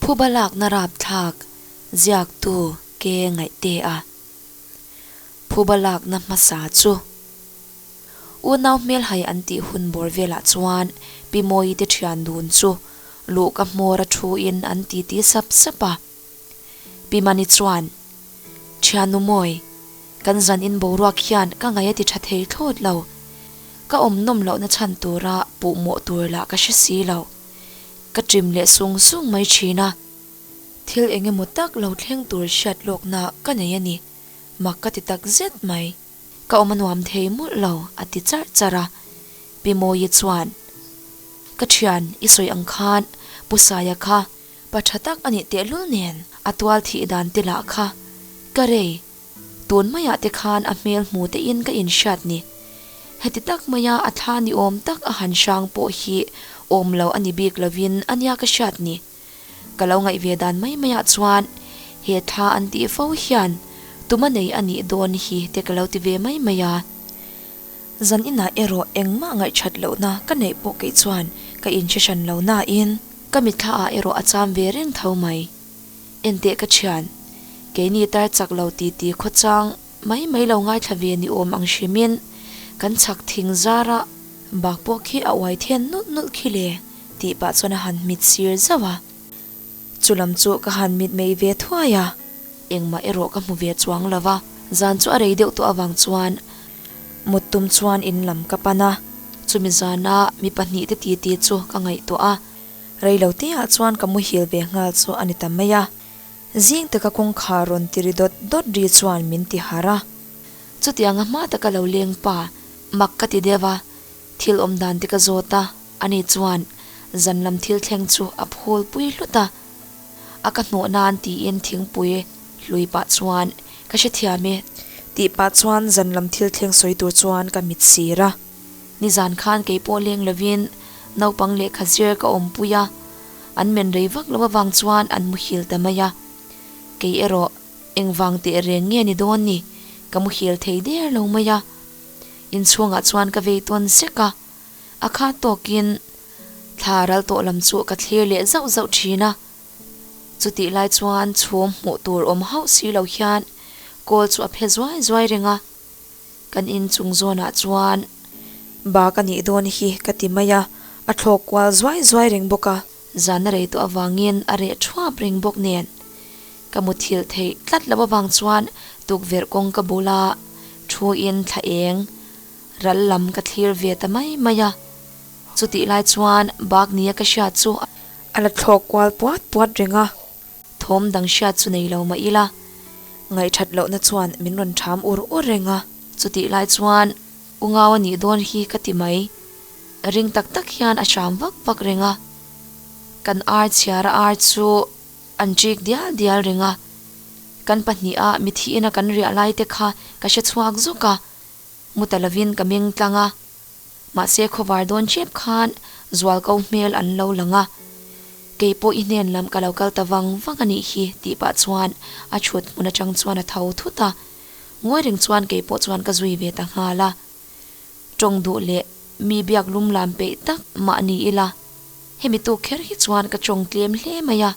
Phuba lakna rapthlak ziaktu ke ngaihte a phuba lakna hmasa chu unau hmelhai an tih hun bawr velah chuan Pi Mawii te thian dun chu luhka hmawr a thu in an titi sap sap a. Pi Mani chuan, Thiannu Mawi, kan zan in boruak hian ka ngaih a ti tha thei thlawt lo. Ka awm nawm lohna chhan tura puh mawh tur lah ka hre si lo. Ka ṭim leh sung sung mai ṭhin a. Thil eng emaw tak lo thleng tur hriat lawkna ka nei a ni. Mak ka ti tak zet mai. Ka awm a nuam thei mawlh lo, a ti charh charh a. Pi Mawii chuan, Ka ṭhian, i sawi ang khan Pu Saia kha pa ṭha tak a nih tehlul nen a tual thih dan te lah kha ka rei. Tun maiah te khan a hmel hmu te in ka inhriat ni. Heti tak maia a thla ni awm tak a han hrang pawh hi awm lo a ni bik lovin a nia ka hriat ni. Ka lo ngaih ve dan mai maiah chuan he thla an tih fo hian tuma nei a nih dawn hi te ka lo ti ve mai mai a. Zan inah erawh engmah ngaihthat lohna ka neih pawh kei chuan ka inhre hran lo nain ka mitthla ah erawh a cham ve reng tho mai. Enteh ka thian, keini tar chak lo ti ti khawchang mai mai lo ngaithla ve ni awm ang hrimin kan chhak thing zara bak pawh khi a uai then nulh nulh khi le tih pah chuan a han mit sir zauh a. Chulam chu ka han mit mei ve thuai a, engmah erawh ka hmu ve chuang lo va, zan chu a rei deuh tawh avang chuan mut tum chuan in lam ka pan a, chumi zana mi pahnihte titi chu ka ngaihtuah a. Rei lo te ah chuan ka muhil ve nghal chu a ni ta mai a, zing taka kawngkhar rawn ti ri dawt dawt ri chuan min ti harh a. Chutianga hma taka lo leng pa mak ka ti deuh a, thil awm dan te ka zawt a, ani chuan zan lam thil thleng chu a phul pui hlut a, a ka hnawh nan tiin thingpui hlui pah chuan ka hrethiam e tih pah chuan zan lam thil thleng sawi tur chuan ka mit sir a. Nizan khan kei pawh leng lovin naupang lehkha zir ka awmpui a, an men rei vak lo avang chuan an muhil ta mai a. Kei erawh engvang teh reng nge ni dawn ni, ka muhil thei der lo mai a. Inchhungah chuan ka vei tawn sek a, a kha tawkin thla ral tawh lam chu ka thlir leh zauh zauh thin a. Chutih lai chuan chhum hmuh tur awm hauh si lo hian kawl chu a phe zuai zuai reng a. Kan inchung zawnah chuan bak a nih dawn hi ka ti mai a, a thlawk kual zuai zuai reng bawk a. Zan a rei tawh avangin a reh thuap reng bawk nen ka muthilh theih tlat loh avang chuan tukverh kawng ka bula thuin thla eng ral lam ka thlir ve ta mai mai a. Chutih lai chuan bak nia ka hriat chu a la thlawk kual puat puat reng a. Thawm dang hriat chu nei lo mah ila. Ngaihthat lohna chuan min rawn ṭham ur ur reng a. Chutih lai chuan u ngau a nih dawn hi ka ti mai. Ring tak tak hian a hram vak vak reng a. Kan ar chhiara ar chu an ṭik dial dial reng a. Kan pahniha mithiin a kan riah lai te kha ka hre chhuak zuk a. Mu ta lovin ka meng tlang a. Mahse khawvar dawn ṭep khan zualko hmel an lo lang a, Kei pawh i hnen lam ka lo kal ta vang vang a nih hi tih pah chuan a ṭhut hmun aṭang chuan a tho thut a, ngawi reng chuan kei pawh chuan ka zui ve ta nghal a. Ṭawng duh leh mi biak lum lam peih tak mah ni ila, hemi tuk kher hi chuan ka ṭawng tlem hle mai a,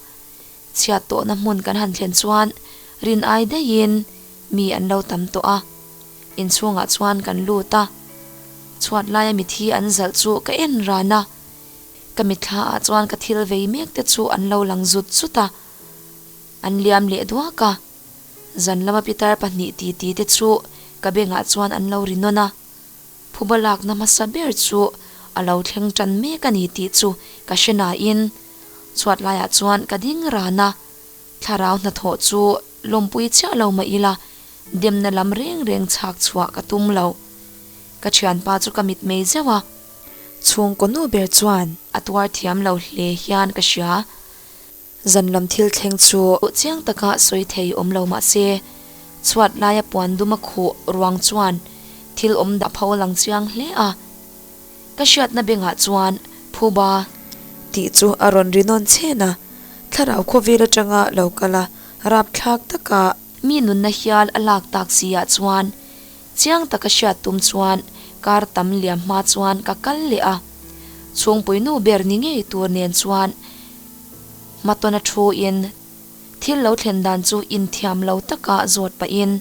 chhiat tawhna hmun kan han thlen chuan rin ai daihin mi an lo tam tawh a. Inchhungah chuan kan lut a, chhuat laia mithi an zalh chu ka en ran a, ka mitthla ah chuan ka thil vei mek te chu an lo lang zut zut a, an liam leh duak a, zan lama pitar pahnih titi te chu ka bengah chuan an lo ri nawn a, phuba lakna hmasa ber chu a lo thleng tan mek a ni tih chu ka hre nain chhuat laiah chuan ka ding ran a, thlarau hnathawh chu lawmpui chiah lo mah ila Demna lam reng reng chhak chhuah ka tum lo. Ka thianpa chu ka mit mei zeuh a. Chhungkaw nu ber chuan. A tuar thiam lo hle hian ka hria. Zan lam thil thleng chu. Chiang taka sawi thei awm lo mah se, chhuat laia puan dum a khuh ruang chuan thil awm dah pho a lang chiang hle a. Ka hriatna bengah chuan phuba. Tih chu a rawn ri nawn chhen a. Thlarau khawvel atanga lo kal a, rapthlak taka. Mi nunna hial a lak tak si ah chuan chiang taka hriat tum chuan kar tam liam hma chuan ka kal leh a, chhungpui nu ber ni ngei tur nen chuan Hmatawna thu in thil lo thlen dan chu inthiam lo taka zawt pahin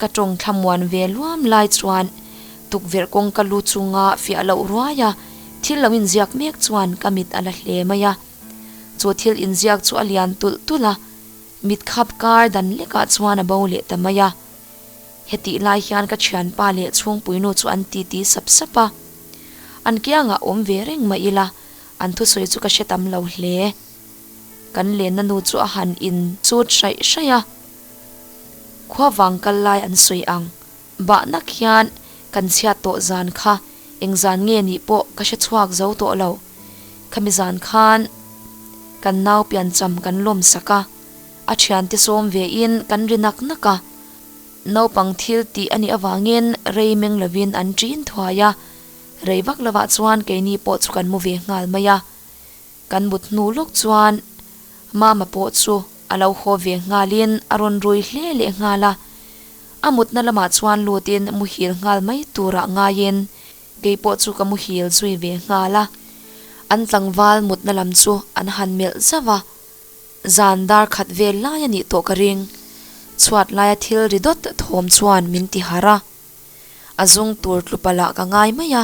ka tawng thlamuan ve luam lai chuan tukverh kawngka lu chunga fiah loh ruai a thil lo inziak mek chuan ka mit a la hle mai a. Chu thil inziak chu a lian tulh tulh a, mit khap kar dan lekah chuan a bo leh ta mai a. Hetih lai hian ka thianpa leh chhungpuinu chu an titi sap sap a. An kiangah awm ve reng mah ila, an thusawi chu ka hre tam lo hle. Kan lenna nu chu a han in chut hraih hraih a, khua vang kal lai an sawi ang. Bah nak hian kan chhiat tawh zan kha eng zan nge nih pawh ka hre chhuak zo tawh lo. Khami zan khan kan nau piancham kan lawm sak a, a thiante sawm ve in kan ri nak nak a. Naupang thil tih a nih avangin rei meng lovin an ṭin thuai a, rei vak lovah chuan keini pawh chu kan mu ve nghal mai a. Kan mut hnu lawk chuan Mama pawh chu a lo haw ve nghalin a rawn rui hle leh nghal a, a mutna lamah chuan lutin muhil nghal mai turah ngaiin kei pawh chu ka muhil zui ve nghal a. An tlangval mutna lam chu an han melh zauh a, zan dar khat vel lai a nih tawh ka ring. Chhuat laia thil ri dawt thawm chuan min ti harh a. A zung tur tlupa lah ka ngai mai a,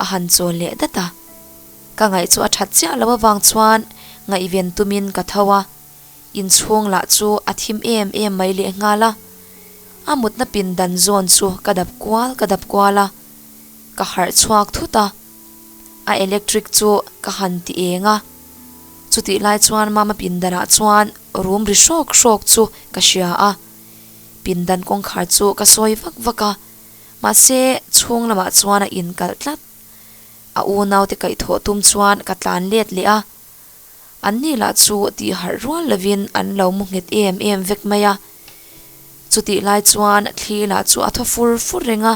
a han chawl leh dat a. Ka ngaih chu a that chiah lo avang chuan ngaihven tumin ka tho a, inchhung lah chu a thim em em mai leh nghal a. A mutna pindan zawn chu ka dap kual ka dap kual a, ka harh chhuak thut a. A electric chu ka han ti eng a, chutih lai chuan mama pindanah chuan rum ri hrawk hrawk chu ka hria a. Pindan kawngkhar chu ka sawi vak vak a, mahse chhung lamah chuan a inkalh tlat. A unaute kaihthawh tum chuan ka tlan let leh a, anni lah chu tih harh rual lovin an lo mu nghet em em vek mai a. Chutih lai chuan thli lah chu a thaw fur fur reng a,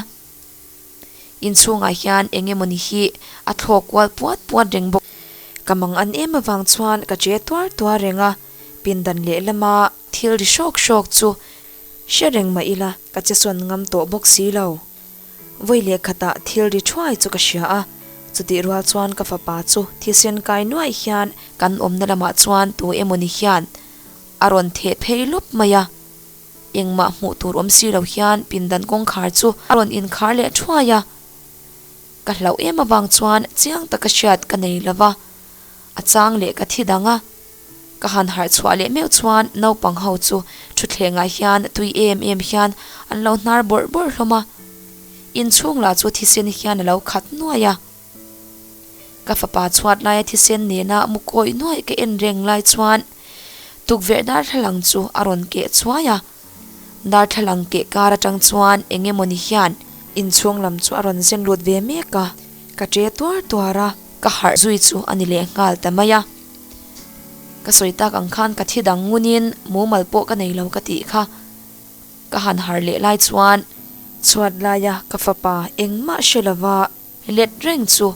inchhungah hian eng emawni hi a thlawk kual puat puat reng bawk. Ka mang an em avang chuan ka che tuar tuar reng a, pindan lehlama thil ri hrawk hrawk chu hre reng mah ila ka che sawn ngam tawh bawk si lo. Vawi leh khatah thil ri thuai chu ka hria a, chutih rual chuan ka fapa chu thisen kai nuaih hian kan awmna lamah chuan tu emawni hian a rawn theh phei lawp mai a, engmah hmuh tur awm si lo hian pindan kawngkhar chu a rawn inkhar leh thuai a, ka hlauh em avang chuan chiang taka hriat ka nei lova, a chang leh ka thi dang a. Ka han harh chhuah leh meuh chuan naupang ho chu thutthlengah hian tui em em hian an lo hnar bawrh bawrh hlawm a, inchhung lah chu thisen hian a lo khat nuaih a. Ka fapa chhuat laia thisen nena mu kawih nuaih ka en reng lai chuan tukverh darthlalang chu a rawn keh chuai a, darthlalang keh kar atang chuan eng emawni hian inchhung lam chu a rawn zen lut ve mek a, ka che tuar tuar a. Ka harh zui chu a ni leh nghal ta mai a. Ka sawi tak ang khan ka thi dang ngunin mumal pawh ka nei lo ka tih kha. Ka han har leh lai chuan. Chhuat laia ka fapa engmah hre lova let reng chu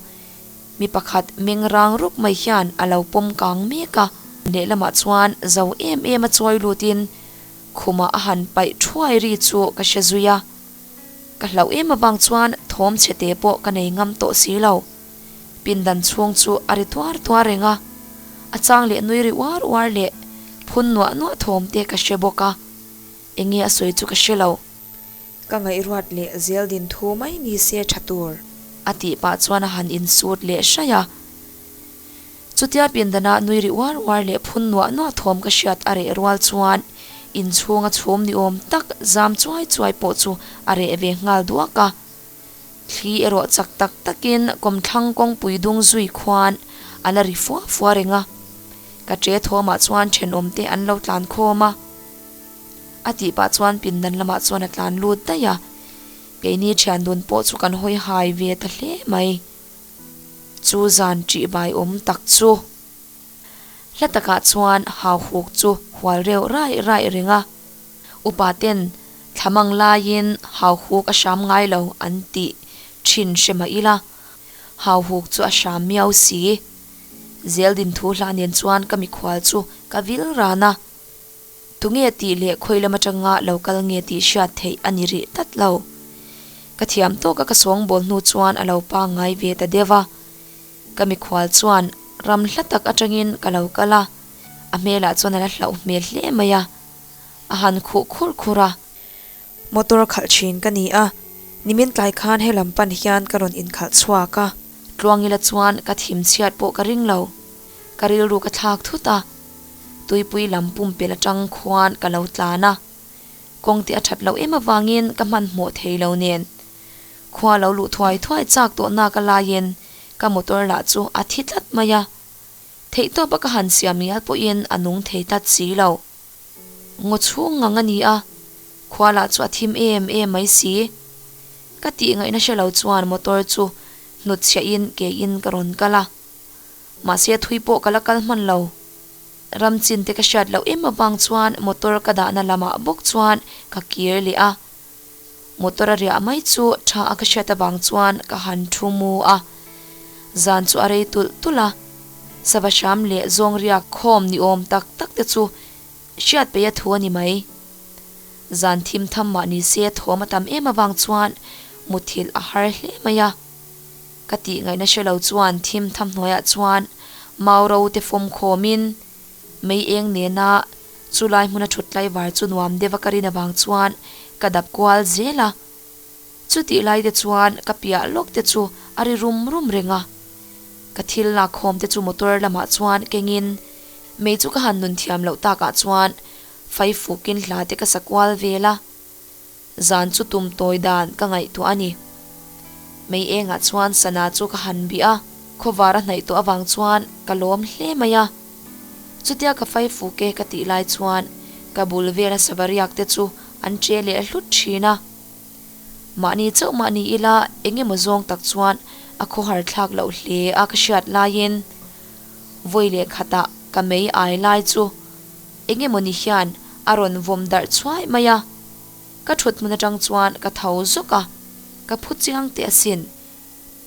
mi pakhat meng rang rup mai hian a lo pawm kang mek a. Lehlamah chuan zo em em a chawi lutin khumah a han paih thuai ri chu ka hre zui a. Ka hlauh em avang chuan thawm chhe te pawh ka nei ngam tawh si lo. Pindan chhung chu a ri tuar tuar reng a, a chang leh nui ri uar uar leh phun nuah nuah thawm te ka hre bawk a, enge a sawi chu ka hre lo. Ka ngaihruat leh zel din thu mai ni se tha tur. A tih pah chuan a han insut leh hraih a. Chutia pindana nui ri uar uar leh phun nuah nuah thawm ka hriat a reh rual chuan inchhunga chhum ni awm tak zam chuai chuai pawh chu a reh ve nghal duak a. Thli erawh chak tak takin kawmthlang kawngpui dung zui khuan a la ri fua fua reng a. Ka ṭe thawmah chuan ṭhenawm te an lo tlan khawm a. A tih pah chuan pindan lamah chuan a tlan lut daih a. Keini ṭhian dun pawh chu kan hawi hai ve ta hle mai. Chu zan ṭih bai awm tak chu. Hla takah chuan hau huk chu hual reuh raih raih reng a. Upa ten thlamang laiin hau huk a hram ngai lo an tih thin hre mah ila, hau huk chu a hram miau si. Zeldin thu hla nen chuan ka mikhual chu ka vil ran a. Tunge tih leh khawi lam atanga lo kal nge tih hriat theih a ni rih tlat lo. Ka thiam tawka ka sawngbawl hnu chuan a lo pangngai ve ta deuh a. Ka mikhual chuan ram hla tak atangin ka lo kal a. A hmelah chuan a la hlauh hmel hle mai a, a han khuh khurh khurh a. Motor khalh thin ka ni a, nimin tlai khan he lam pan hian ka rawn inkhalh chhuak a. Tluangila chuan ka thim chhiat pawh ka ring lo, ka rilru ka thlak thut a, tuipui lam pumpelh atang khuan ka lo tlan a, kawng te a that loh em avangin ka hmanhmawh thei lo nen. Khua lo luh thuai thuai chak tawh nak a laiin ka motor lah chu a thi tlat mai a, theihtawp a ka han siam ngial pawhin a nung thei tlat si lo. Ngaw chhung ngang a ni a, khua lah chu a thim em em mai si. Ka tih ngaihna hre lo chuan motor chu hnutchhiah in ke in ka rawn kal a, mahse thui pawh ka la kal hman lo. Ram chin te ka hriat loh em avang chuan motor ka dahna lamah bawk chuan ka kir leh a. Motor a riah mai chu tha a ka hriat avang chuan ka han thu mu a, zan chu a rei tulh tulh a, sava hram leh zawng riak khawm ni awm tak tak te chu hriat peih a thu a ni mai. Zan thim tham mah ni se thawm a tam em avang chuan muthilh a har hle mai a, ka tih ngaihna hre lo chuan thim tham hnuaiah chuan mau ro te fawm khawmin Mei eng nena chulai hmuna thut tlaivar chu nuam deuh a ka rin avang chuan ka dap kual zel a. Chutih lai te chuan ka piah lawk te chu a ri rum rum reng a. Ka thil lak khawm te chu motor lamah chuan kengin mei chu ka han nun thiam loh takah chuan fai fukin hla te ka sa kual vel a. Zan chu tum tawi dan ka ngaihtuah a ni. Mei engah chuan sana chu ka han bih a, khawvar a hnaih tawh avang chuan ka lawm hle mai a. Chutia ka fai fuk e ka tih lai chuan ka bul vela sava riak te chu an che leh hlut thin a. Mahni chauh mah ni ila eng emaw zawng tak chuan a khawhar thlak loh hle a ka hriat laiin vawi leh khatah ka mei ai lai chu eng emaw ni hian a rawn vawm darh chhuai mai a. Ka thut hmun atang chuan ka tho zawk a, ka phu chiang teh asin.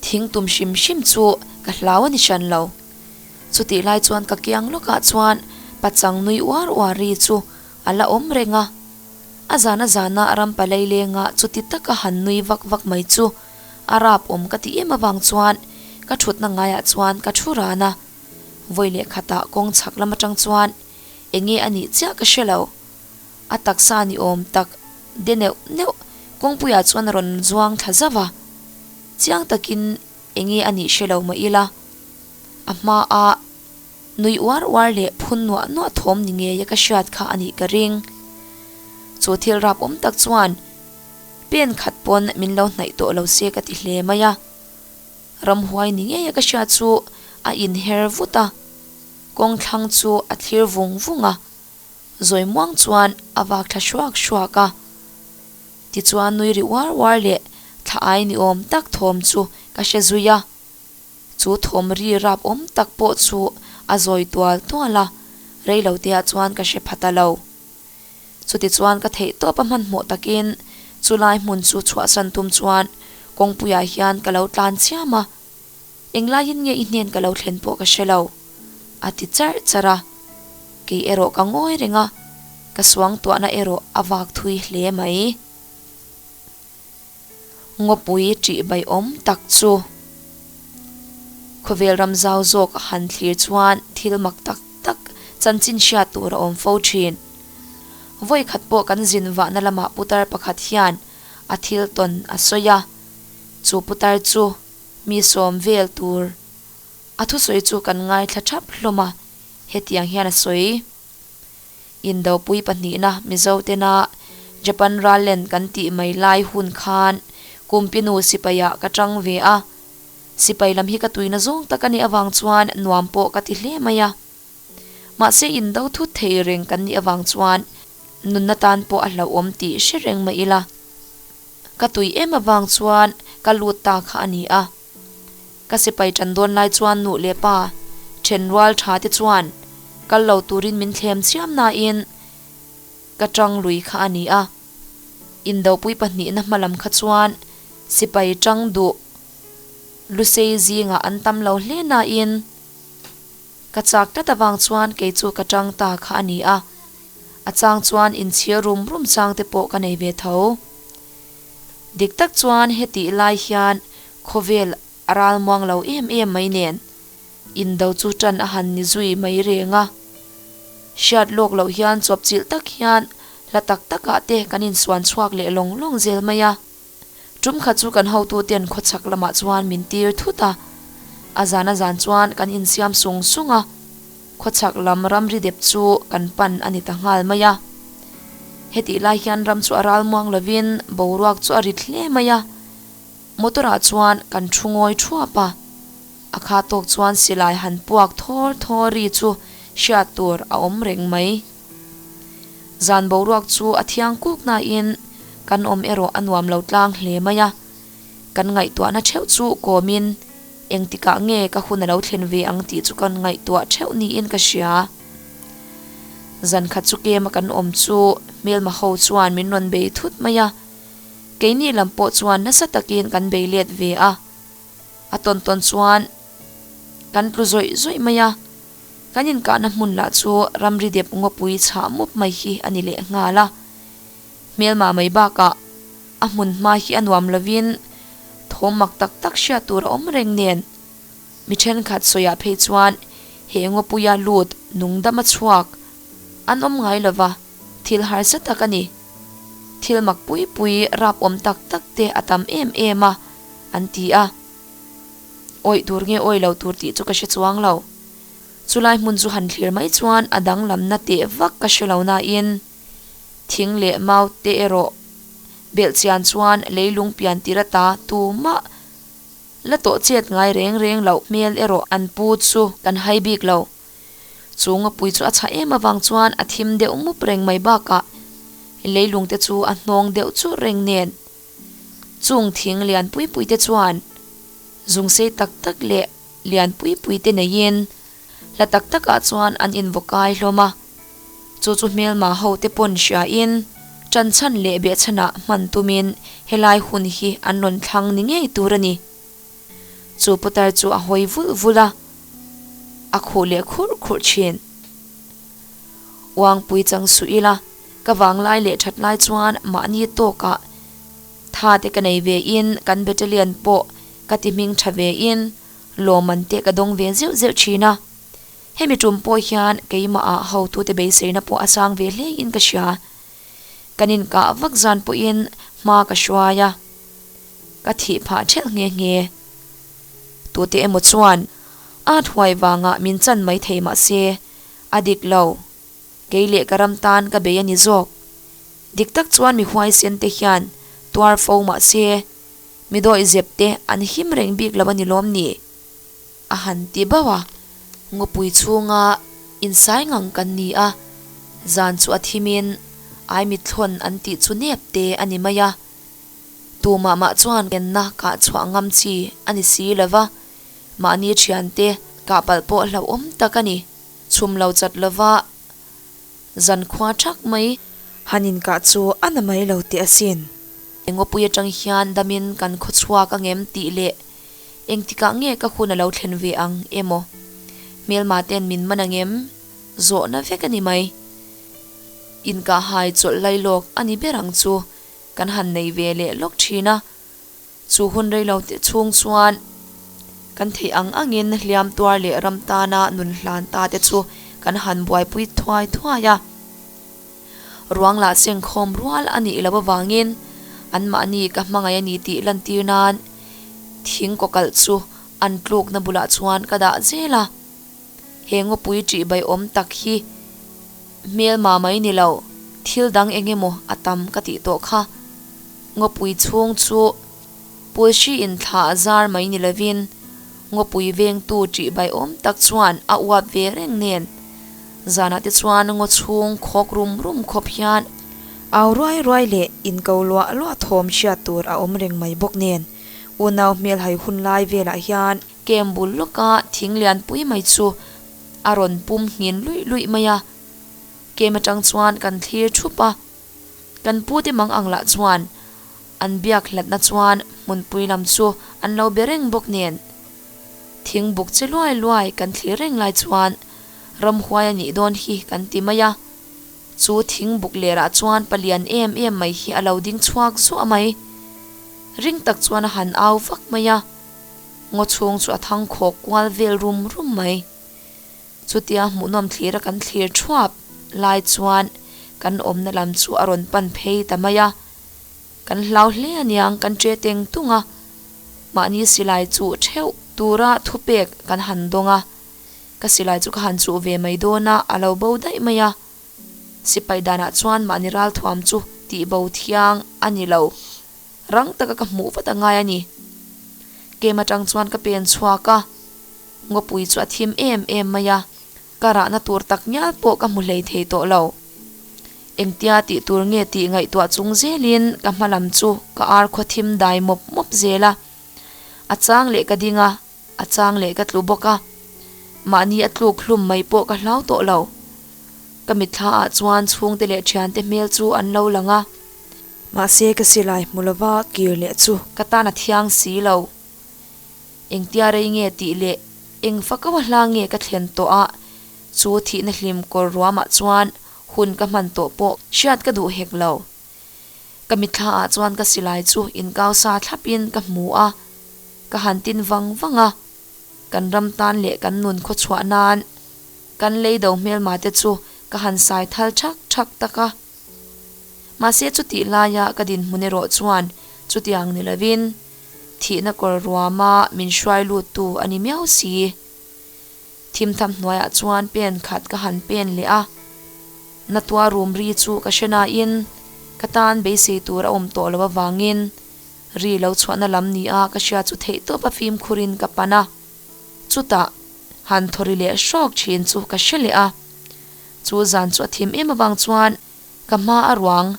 Thing tum hrim hrim chu ka hlau a ni hran lo. Chutih lai chuan ka kiang lawkah chuan pachang nui uar uar ri chu a la awm reng a. A zana zana rampa leilenga chuti taka han nui vak vak mai chu a rap awm ka ti em avang chuan ka thutna ngaiah chuan ka thu ran a. Vawi leh khatah kawng chhak lam atang chuan enge a nih chiah ka hre lo. A taksa ni awm tak de neuh neuh kawngpuiah chuan a rawn zuang thla zauh a, chiang takin enge a nih hre lo mah ila, a hmaa nui uar uar leh phun nuah nuah thawm ni ngeia ka hriat kha a nih ka ring. Chu thil rap awm tak chuan pen khat pawn min lo hnaih tawh lo se ka ti hle mai a, ramhuai ni ngeia ka hriat chu a inher vut a, kawngthlang chu a thlir vung vung a. Zawi muang chuan a vak thla hruak hruak a, tichuan nui ri uar uar leh thla ai ni awm tak thawm chu ka hre zui a, chu thawm ri rap awm tak pawh chu a zawi tual tual a, rei lo te ah chuan ka hre pha ta lo. Chutichuan ka theih tawp a hmanhmawh takin chulai hmun chu chhuahsan tum chuan kawngpuiah hian ka lo tlan chiam a, Englaiin nge i hnen ka lo thlen pawh ka hre lo, a ti charh charh a. Kei erawh ka ngawi reng a, ka suangtuahna erawh a vak thui hle mai. Ngawpui ṭih baiawm tak chu khawvel ram zau zawk a han thlir chuan thil mak tak tak chanchin hriat tur a awm fo ṭhin. Vawi khat pawh kan zin vahna lamah putar pakhat hian a thil tawn a sawi a, chu putar chu Mi sawm vel tur a thusawi chu kan ngaithla thap hlawm a, hetiang hian a sawi. Indopui pahnihna Mizo tena Japan rallen kan tih mai lai hun khan Kumpinu sipaiah ka tang ve a, sipai lam hi ka tuina zawng tak a nih avang chuan nuam pawh ka ti hle mai a. Mahse indo thut thei reng kan nih avang chuan nunna tan pawh a hlauhawm tih hre reng mai ila. Ka tui em avang chuan ka lut ta kha a ni a. Ka sipai tan dawn lai chuan nu leh pa then rual tha te chuan kal lo turin min thlem chiam nain ka tang lui kha a ni a. Indopui pahnihna hma lam kha chuan sipai tang duh lusei zingah an tam lo hle nain Ka chak tlat avang chuan kei chu ka tang ta kha a ni a, a chang chuan inchhir rum rum chang te pawh ka nei ve tho. Dik tak chuan hetih lai hian khawvel a ral muang lo em em mai nen indo chu tan a han ni zui mai reng a. Hriat lawk loh hian chawpchilh tak hian hla tak takah te kan insuan chhuak leh lawng lawng zel mai a. Tum khat chu kan hotuten khawchhak lamah chuan min tir thut a, a zan a zan chuan kan insiam sung sung a, khawchhak lam ramri dep chu kan pan a ni ta nghal mai a. Hetih lai hian ram chu a ral muang lovin boruak chu a rit hle mai a, motor ah chuan kan thu ngawi thuap a, a kha tawk chuan silai han puak thawr thawr ri chu hriat tur a awm reng mai. Zan boruak chu a thiang kuk nain kan awm erawh a nuam lo tlang hle mai a, kan ngaihtuahna theuh chu kawmin engtikah nge ka hun a lo thlen ve ang tih chu kan ngaihtuah theuh niin ka hria. Zan khat chu kema kan awm chu hmelma ho chuan min rawn bei thut mai a, keini lam pawh chuan nasa takin kan bei let ve a, a tawn tawn chuan kan tlu zawih zawih mai a. Kan inkahna hmun lah chu ramri dep ngawpui chhah mup mai hi a ni leh nghal a. Hmelma mai bakah a hmun hma hi a nuam lovin thawm mak tak tak hriat tur a awm reng nen. Mi thenkhat sawiah phei chuan he ngawpuia lut nungdam a chhuak an awm ngai lova, thil harsa tak a ni. Thil mak pui pui rap awm tak tak te a tam em em a, an ti a. Awih tur nge awih lo tur tih chu ka hre chuang lo. Chulai hmun chu han thlir mai chuan a danglamna teh vak ka hre lo nain thing leh mau te erawh belh chian chuan leilung pian tir ata tumah la tawh chet ngai reng reng loh hmel erawh an pu chu kan hai bik lo. Chu ngawpui chu a chhah em avang chuan a thim deuh mup reng mai bakah leilung te chu a hnawng deuh churh reng nen. Chung thing lian pui pui te chuan zung sei tak tak leh lian pui pui te neiin hla tak takah chuan an invaw kai hlawm a. Chu chu hmelma ho te pawn hriain ṭan chhan leh behchhanah hman tumin helai hun hi an rawn thlang ni ngei tur a ni. Chu putar chu a hawi vulh vulh a, a khuh leh khurh khurh thin. Uangpui chang suh ila. Ka vanglai leh that lai chuan mahni tawkah tha te ka nei ve in kan battalion pawh ka ti hming tha ve in lawmman te ka dawng ve zeuh zeuh thin a. Hemi tum pawh hian keimah ah hotute beiseina pawh a sang ve hle in ka hria. Kan inkah vak zan pawhin hma ka hruai a, ka thih phah thelh nghe nghe. Tute emaw chuan at huai vangah min chan mai thei mahse a dik lo. Kei leh ka ram tan ka bei a ni zawk. Dik tak chuan mi huaisen te hian tuar fo mah se, mi dawih zep te an him reng bik lo a ni lawm ni? A han ti bauh a. Ngawpui chhunga insai ngang kan ni a, zan chu a thimin aimithlawn an tih chu nep te a ni mai a. Tumah mah chuan kenna kah chhuah ngam chi a ni si lo va, mahni thiante kah palh pawh hlauhawm tak a ni. Chhum lo chat lova zan khua thak mai. Han inkah chu a na mai lo teh asin. Engawpui atang hian damin kan khaw chhuak angem tih leh engtikah nge ka hun a lo thlen ve ang emaw hmelma ten min man angem zawhna vek a ni mai. Inkah hai chawlh lai lawk a ni ber ang chu kan han nei ve leh lawk thin a. Chu hun rei lo teh chhung chuan kan theih ang angin hliam tuar leh ram tana nun hlan ta te chu kan han buaipui thuai thuai a. Ruang lah sengkhawm rual a nih loh avangin anmahni ka hmangaih a ni tih lantir nan thing kawkalh chu an tlukna bulah chuan ka dah zel a. He ngawpui ṭih baiawm tak hi hmelma mai ni lo, thil dang eng emaw a tam ka tih tawh kha. Ngawpui chhung chu pulhri inthla a zar mai ni lovin ngawpui vengtu ṭih baiawm tak chuan a uap ve reng nen. Zanah te chuan ngaw chhung khawk rum rum khawp hian. Au ruai ruai leh inko luah luah thawm hriat tur a awm reng mai bawk nen unau hmelhai hun lai velah hian. Kem bul lawka thing lianpui mai chu a rawn pum nghin luih luih mai a, kem atang chuan kan thlir thup a, kan pute mang ang lah chuan an biak hlatna chuan hmunpui lam chu an lo be reng bawk nen. Thing buk che luai luai kan thlir reng lai chuan ramhuai a nih dawn hi kan ti mai a, chu thing buk lerah chuan palian em em mai hi a lo ding chhuak zuah mai. Ring tak chuan a han au vak mai a. Ngaw chhung chu a thang khawk kual vel rum rum mai. Chutia hmuhnawm thlir a kan thlir thuap. lai chuan kan awmna lam chu a rawn pan phei ta mai a. Kan hlau hle aniang kan ṭe teng tung a, mahni silai chuh ṭheuh tura thupek kan han dawng a, ka silai chu ka han chuh ve mai dawn a, a lo bo daih mai a. Sipai danah chuan mahni ralthuam chu tih bo thiang a ni lo. Rang taka ka hmuh vat a ngai a ni. Kem atang chuan ka pen chhuak a, ngawpui chu a thim em em mai a, ka rahna tur tak ngial pawh ka hmu hlei thei tawh lo. Engtia tih tur nge tih ngaihtuah chung zelin ka hma lam chu ka ar khaw thim dai mawp mawp zel a. A chang leh ka ding a, a chang leh ka tlu bawk a. Mahni a tluk hlum mai pawh ka hlau tawh lo. Ka mitthla ah chuan chhungte leh thiante hmel chu an lo lang a. Mahse ka silai hmu lova kir leh chu. Ka tan a thiang si lo. Engtia rei nge tih leh eng fako a hla nge ka thlen tawh a, chu thihna hlim kawr ruamah chuan hun ka hman tawh pawh hriat ka duh hek lo. Ka mitthla ah chuan ka silai chu inkau sa thlapin ka hmu a, ka han tin vang vang a, kan ram tan leh kan nun khawchhuah nan kan lei do hmelma te chu ka han sai thal thak thak tak a. Mahse chutih laia ka dinhmun erawh chuan chutiang ni lovin thihna kawr ruama min hruai luttu a ni miau si. Thimtham hnuaiah chuan pen khat ka han pen leh a, Natua rum ri chu ka hre nain ka tan beisei tur a awm tawh lo avangin ri lo chhuahna lam ni a ka hria chu theihtawp a fimkhurin ka pan a. Chutah han thawri leh hrawk thin chu ka hre leh a. Chu zan chu a thim em avang chuan ka hma a ruang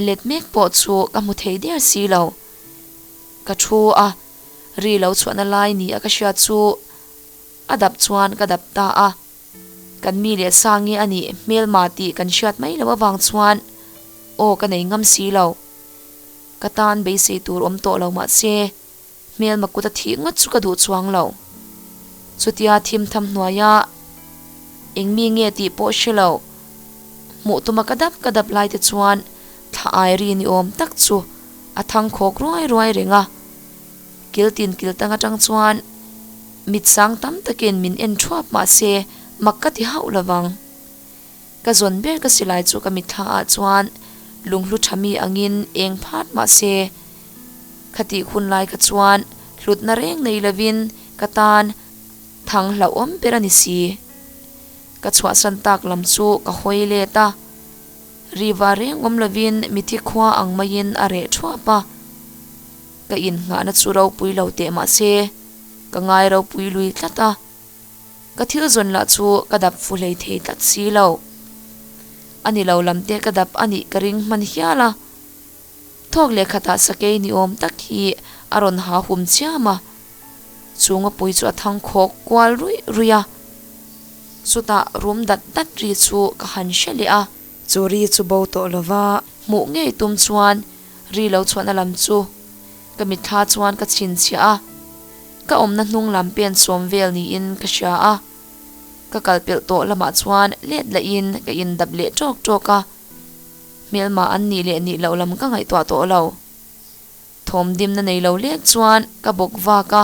let mek pawh chu ka hmu thei der si lo. Ka thu a, ri lo chhuahna lai ni a ka hriat chu a dap chuan ka dap ta a. Kan mi leh sa nge a nih hmelma tih kan hriat mai loh avang chuan aw ka nei ngam si lo. Ka tan beisei tur awm tawh lo mahse Hmelma kut a thih ngawt chu ka duh chuang lo. Chutia thim tham hnuaia eng mi nge tih pawh hre lo. Hmuh tuma ka dap ka dap lai te chuan thla ai ri ni awm tak chu a thang khawk ruai ruai reng a. Kil tin kil tang atang chuan mit sang tam takin min en thuap mahse mak ka ti hauh lovang. Ka zawn ber ka silai chu ka mitthla ah chuan lunghlu tha mi angin eng phat mahse Khatih hun lai kha chuan hlutna reng nei lovin ka tan thang hlauhawm ber a ni si. Ka chhuahsan tak lam chu ka hawi let a, riva reng awm lovin mithi khua ang maiin a reh thuap a. Ka innghahna chu ropui lo teh mahse ka ngai ropui lui tlat a. Ka thil zawn lah chu ka dap fu hlei thei tlat si lo. A ni lo lam te ka dap a nih ka ring hman hial a. Thawk leh khatah sakei ni awm tak hi a rawn ha hum chiam a, chu ngawpui chu a thang khawk kual ruih ruih a. Chutah rum dat dat ri chu ka han hre leh a. Chu ri chu bo tawh lo va. Hmuh ngei tum chuan ri lo chhuahna lam chu ka mitthla chuan ka chhinchhiah a, ka awmna hnung lam pen sawm vel niin ka hria a. Ka kal pelh tawh lamah chuan let lahin ka indap leh tawk tawk a. Hmelma an nih leh nih loh lam ka ngaihtuah tawh lo. Thawm dimna nei lo lek chuan ka bawk vak a,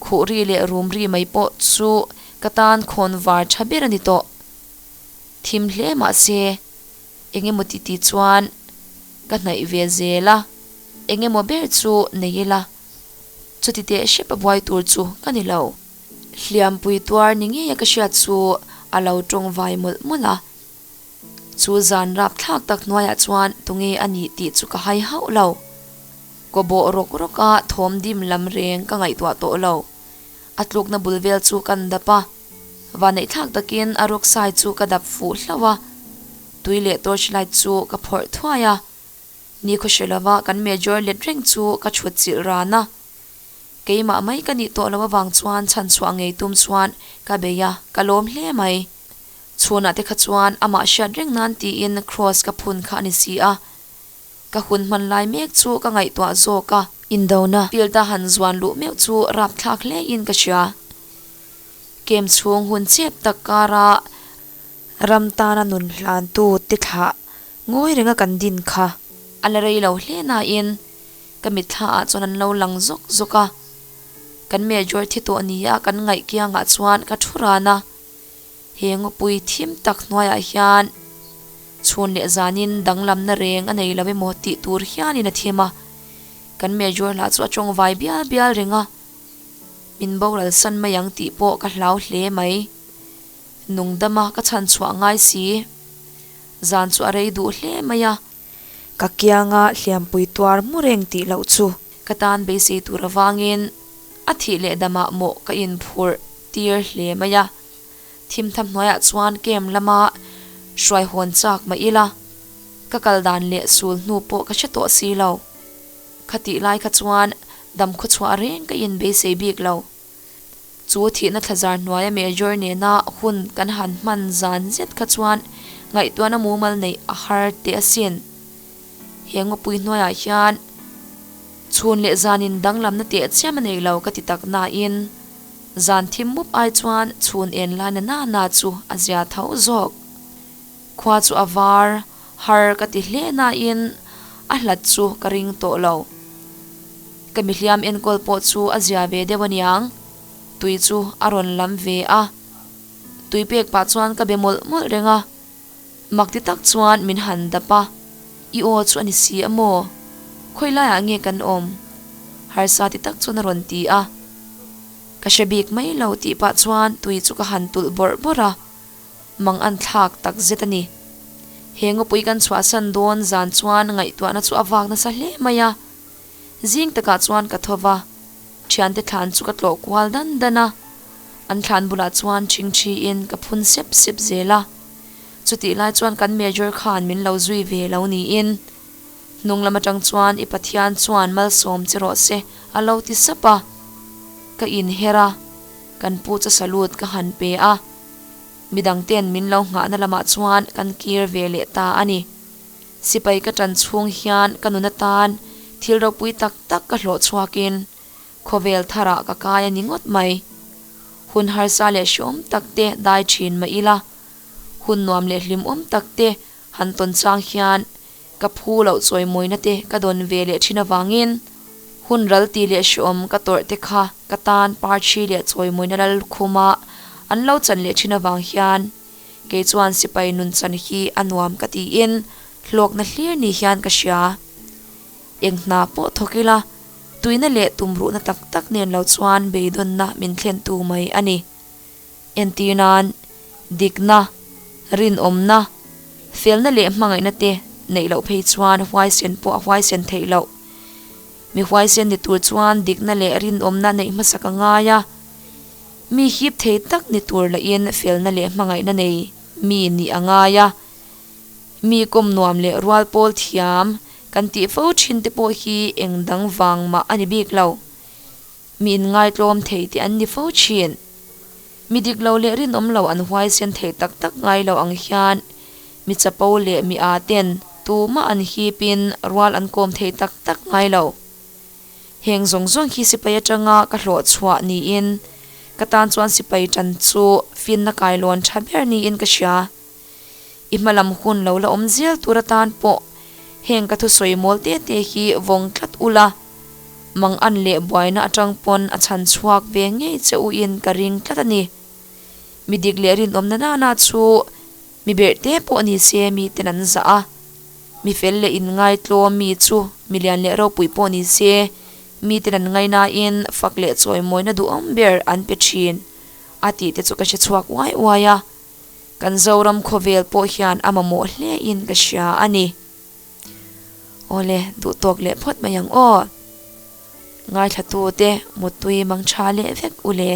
khuh ri leh rum ri mai pawh chu ka tan khawn var tha ber a ni tawh. Thim hle mah se, eng emaw ti ti chuan ka hnaih ve zel a, eng emaw ber chu nei ila, chuti teh hrep a buai tur chu ka ni lo. Hliampui tuar ni ngeia ka hriat chu a lo tawng vai mawlh mawlh a. Chu zan rap thlak tak hnuaiah chuan tunge a nih tih chu ka hai hauh lo. Kaw bawh rawk rawk a thawm dim lam reng ka ngaihtuah tawh lo. A tlukna bul vel chu kan dap a, vanneih thlak takin a rawksai chu ka dap fuh hlauh a, tui leh torch light chu ka phawrh thuai a. Ni khaw hre lova kan major let reng chu ka chhut chilh ran a. Keimah mai ka nih tawh loh avang chuan chhanchhuah ngei tum chuan ka bei a, ka lawm hle mai. Chhunah te kha chuan amah hriat reng nan tiin cross ka phun kha a ni si a. Ka hun hman lai mek chu ka ngaihtuah zawk a. Indona field a han zuan luh meuh chu rapthlak hle in ka hria. Kem chhung hun chep tak kara ram tana nun hlantu te thlah ngawi renga kan din kha. A la rei lo hle nain ka mitthla ah chuan an lo lang zawk zawk a. Kan major thi tawh nia kan ngaih kiangah chuan ka thu ran a. He ngawpui thim tak hnuaiah hian chhun leh zanin danglamna reng a nei lo emaw tih tur hianin a thim a, kan Major lah chu a tawng vai bial bial reng a, min boral san mai ang tih pawh ka hlau hle mai. Nungdama ka chhan chhuah ngai si. Zan chu a rei duh hle mai a. Ka kianga hliampui tuar mu reng tih loh chu. Ka tan beisei tur avangin a thih leh damah mawh ka inphurh tir hle mai a. Thimtham hnuaiah chuan camp lama hruai hawn chak mah ila, ka kal dan leh sul hnu pawh ka hre tawh si lo. Khatih lai kha chuan dam khawchhuah reng ka inbeisei bik lo. Chu thihna thlazar hnuaia Major nena hun kan han hman zan zet kha chuan ngaihtuahna mumal neih a har teh asin. He ngawpui hnuaiah hian chhun leh zanin danglamna teh chiam a nei lo ka ti tak nain zan thim mup ai chuan chhun en lai na na na chu a zia tho zawk. Khua chu a var har ka ti hle nain a hlat chu ka ring tawh lo. Ka mihliam enkawl pawh chu a zia ve deuh aniang. Tui chu a rawn lam ve a. Tui pek pah chuan ka be mawlh mawlh reng a. Mak ti tak chuan min han dap a. I aw chu a ni si a maw? Khawi laiah nge kan awm? Harsa ti tak chuan a rawn ti a. Ka hre bik mai lo tih pah chuan tui chu ka han tulh bawrh bawrh a. Mang an thlak tak zet a ni. He ngawpui kan chhuahsan dawn zan chuan ngaihtuahna chu a vak nasa hle mai a. Zing takah chuan ka tho va, thiante thlan chu ka tlawh kual dan dan a. An thlan bulah chuan ṭhingṭhiin ka phun sep sep zel a. Chutih lai chuan kan Major khan min lo zui ve lo niin. Hnung lam atang chuan i Pathian chuan malsawm che rawh se a lo ti sap a. Ka inher a, kan pu chu salute ka han pe a. Midang ten min lo nghahna lamah chuan kan kir ve leh ta a ni. Sipai ka tan chhung hian ka nun atan thil ropui tak tak ka hlawh chhuakin khawvel tharah ka kai a ni ngawt mai. Hun harsa leh hreawm tak te dai thin mah ila, hun nuam leh hlimawm tak te han tawn chang hian ka phu loh chawimawina te ka dawn ve leh thin avangin hun ral ti leh hreawm ka tawrh te kha ka tan parthi leh chawimawina lal khuma an lo chan leh thin avang hian kei chuan sipai nun chan hi a nuam ka tiin hlawkna hlir ni hian ka hria. Eng hna pawh thawk ila tuina leh tumruhna tak tak nen lo chuan beidawnna min thlentu mai a ni. Entir nan, dikna, rinawmna, felna leh hmangaihna te neih loh phei chuan huaisen pawh a huaisen theih loh. Mi huaisen ni tur chuan dikna leh rinawmna neih hmasak a ngai a. Mi hip thei tak ni tur lahin felna leh hmangaihna nei mi nih a ngai a. Mi kawm nuam leh rual pawl thiam kan tih fo thin te pawh hi eng dang vang mah a ni bik lo. Mi inngaitlawm thei te an ni fo thin. Mi dik lo leh rinawm lo an huaisen thei tak tak ngai lo ang hian mi chapo leh mi aa ten tumah an hipin rual an kawm thei tak tak ngai lo. Heng zawng zawng hi sipai atanga ka hlawh chhuah niin ka tan chuan sipai tan chu finna kailawn tha ber niin ka hria. I hmalam hun lo la awm zel tur atan pawh heng ka thusawi mawl te te hi vawng tlat ula, mang an leh buaina atang pawn a chhan chhuak ve ngei che u in ka ring tlat a ni. Mi dik leh rinawmna nana chu mi berh te pawh ni se mi ten an zah a, mi fel leh inngaitlawm mi chu mi lian leh ropui pawh ni se mi ten an ngainain fak leh chawimawina duhawm ber an pe thin a tih te chu ka hre chhuak uai uai a. Kan Zoram khawvel pawh hian a mamawh hle in ka hria a ni. Awle, duh tawk leh phawt mai ang aw. Ngaithla tu te Muttui mang tha leh vek u le.